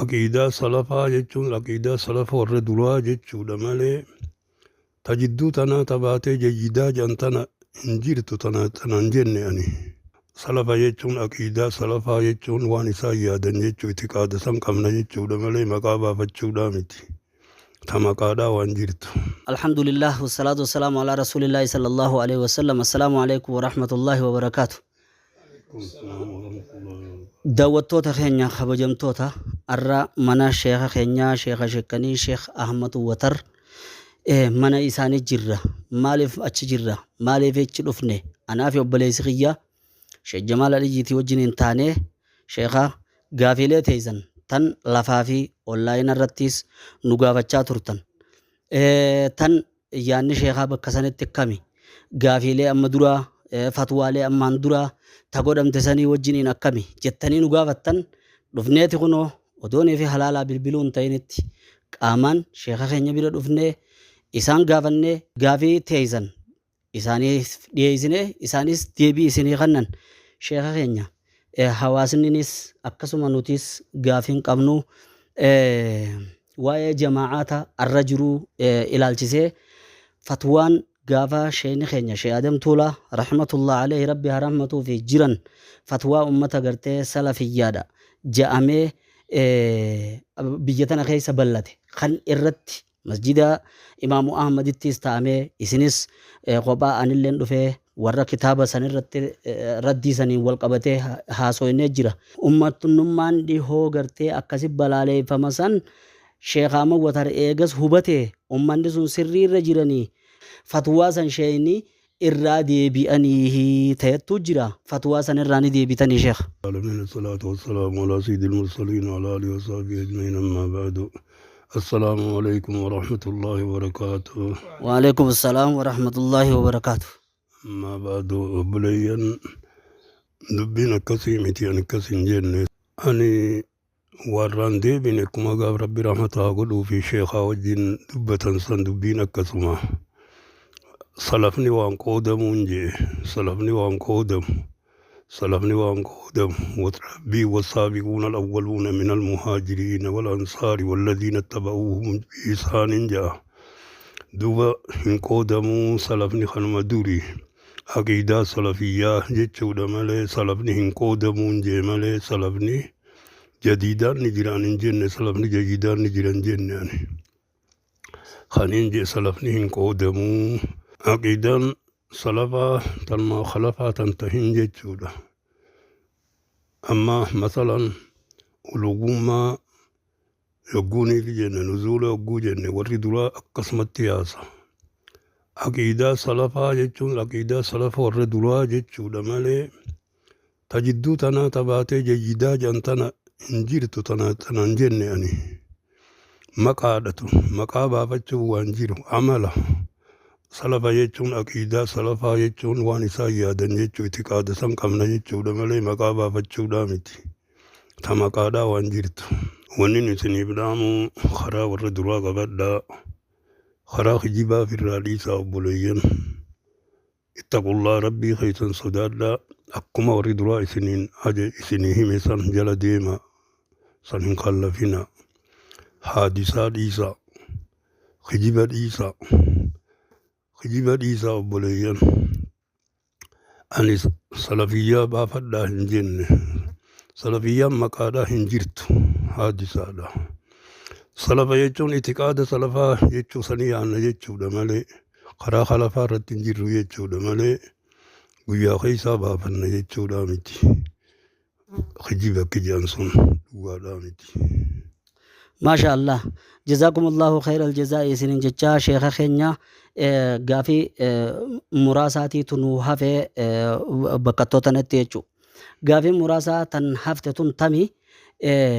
Aqiidaa salafaa jechuun aqiidaa salafa warra duraa jechuudha malee ta jidduu tanaa ta baatee jayyidaa jedhan tana hin jirtu tana tanan jenne ani. Salafa jechuun aqiidaa salafaa jechuun waan isaan yaadan jechuu itiqaada san qabna jechuudha malee maqaa baafachuudhaa miti. Ta maqaadhaa waan jirtu. Alhamdulillah wassalatu wassalamu ala rasulillahi sallallahu alaihi wasallam. Assalaamu alaikum warahmatullahi wabarakaatu. Daawwattoota keenya kabajamtoota, har'a mana sheeka keenyaa, sheeka sheekanii Sheekh Ahmad Watar mana isaanii jirra. Maaliif achi jirra? Maaliif achi dhufne? Anaa fi obboleessi kiyya Sheekh Jamaal Aliyyiitii wajjin hin taane sheeka gaafiilee teessan tan lafaa fi onlaayina irrattis nu gaafachaa turtan. Tan yaanni sheekaa bakka sanitti akkami? Gaafiilee amma duraa, fatwaalee ammaan duraa ta godhamte sanii wajjiniin akkami jettanii nu gaafattan. Dhufneeti kunoo odoonii fi halaalaa bilbiluu hin ta'initti qaamaan sheeka keenya bira dhufnee isaan gaafannee gaafii teessan isaaniif dhiyeessine, isaanis deebii isinii kennan. Sheeka keenya, hawaasninis akkasuma nutis gaafiin qabnu waa'ee jamaa'aata arra jiruu ilaalchisee fatwaan gaafa sheeyni keenya Sheekh Adam Tuulaa rahmatullah alayhi, rabbi haa rahmatuu fi jiran, fatwaa ummata gartee salafiyyaadha ja'amee biyya tana keessa ballate kan irratti masjida Imaamu Ahmadittis ta'amee, isinis kophaa anilleen dhufee warra kitaaba san irratti raddii saniin wal qabatee haasoynee jira. Ummatnummaan dhihoo gartee akkasi balaaleeffama san Sheekh Ahmad Watar eegas hubatee ummanni sun sirriirra jiranii fatwaa san sheeyni irraa deebi'anii ta'ettuu jira. Fatwaa san irraa ni deebitanii, Sheekh? العالمين، الصلاة والسلام على سيد المرسلين وعلى آله وصحبه أجمعين، أما بعد، السلام عليكم ورحمة الله وبركاته. وعليكم السلام ورحمة الله وبركاته. أما بعد، obboleeyyan, dubbiin akkasii miti. Ani akkas hin jenne. Ani warraan deebine akkuma gaaf rabbi rahmata haa godhuu fi sheekaa wajjin dubbatan san, dubbiin akkasuma salafni waan qoodamuun jee. Salafni waan qoodamu, salafni waan qoodamu rabbii والسابقون الأولون من المهاجرين والأنصار والذين اتبعوهم بإحسان جاء. Duuba hin qoodamuu. Salafni kanuma duri aqiidaa salafiyyaa jechuudha malee salafni hin qoodamuun jee malee salafni jadiidaan ni jiraan hin jenne. Salafni jadiidaan ni jiran jenne. Ani kaniin jee salafni hin qoodamuu, aqiidaan salafaa tanuma khalafaa tan tahin jechuudha. Amma masalan ulugummaa yogguuniif jenne, nuzuula yogguu jenne, warri duraa akkasumatti yaasa. Aqiidaa salafaa jechuun aqiidaa salafa warra duraa jechuudha malee ta jidduu tanaa ta baatee jayyidaa jedhan tana hin jirtu tana tanan jenne. Ani maqaadhatu maqaa baafachuuf waan jiru amala. Salafa jechuun aqiidaa salafaa jechuun waan isaan yaadan jechuu itiqaada san qabna jechuudha malee maqaa baafachuudhaa miti. Ta maqaadhaa waan jirtu. Wanni isiniif dhaamu karaa warra duraa qabadhaa, karaa kijibaaf irraa dhiisaa. Obboleeyyan, ittaqullaa, rabbii keessan sodaadhaa. Akkuma warri duraa isiniin aje isinii hime san jala deema, san hin kallafina. Haadisaa dhiisaa, kijiba dhiisaa, kijiba dhiisaa. Obboleeyyan, ani salafiyyaa baafadhaa hin jenne. Salafiyyaan maqaadhaa hin jirtu, haadisaadha. Salafa jechuun itiqaada salafaa jechuu sanii yaanna jechuudha malee karaa kalafaa irratti hin jirru jechuudha malee guyyaa keessaa baafanna jechuudha miti. Kijiba akka jedhan sun dhugaadhaa miti. Maasha Allah. Jazaakumullahu khairal jazaa'i isinin jechaa, sheeka keenya, gaafii muraasaatiitu nu hafe bakkattoota natti jechuudha. Gaafii muraasaa tan hafte tun tami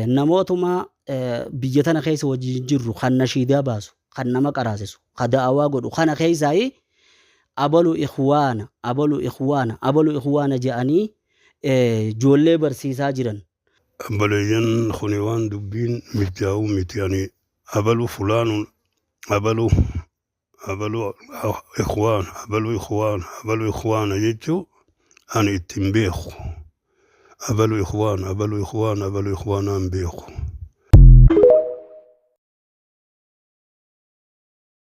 namootuma biyya tana keessa wajjin jirru kan nashiidaa baasu, kan nama qaraasisu, kan da'awaa godhu kana keessaayi abalu ikhwaana, abalu ikhwaana, abalu ikhwaana jedhanii ijoollee barsiisaa jiran. Obboleeyyan, kuni waan dubbiin mijaa'uu miti. Ani abalu fulaanun, abalu abalu ikhwaan, abalu ikhwaan, abalu ikhwaana jechuu ani ittiin beeku. Abalu ikhwaan, abalu ikhwaan, abalu ikhwaanaan beeku.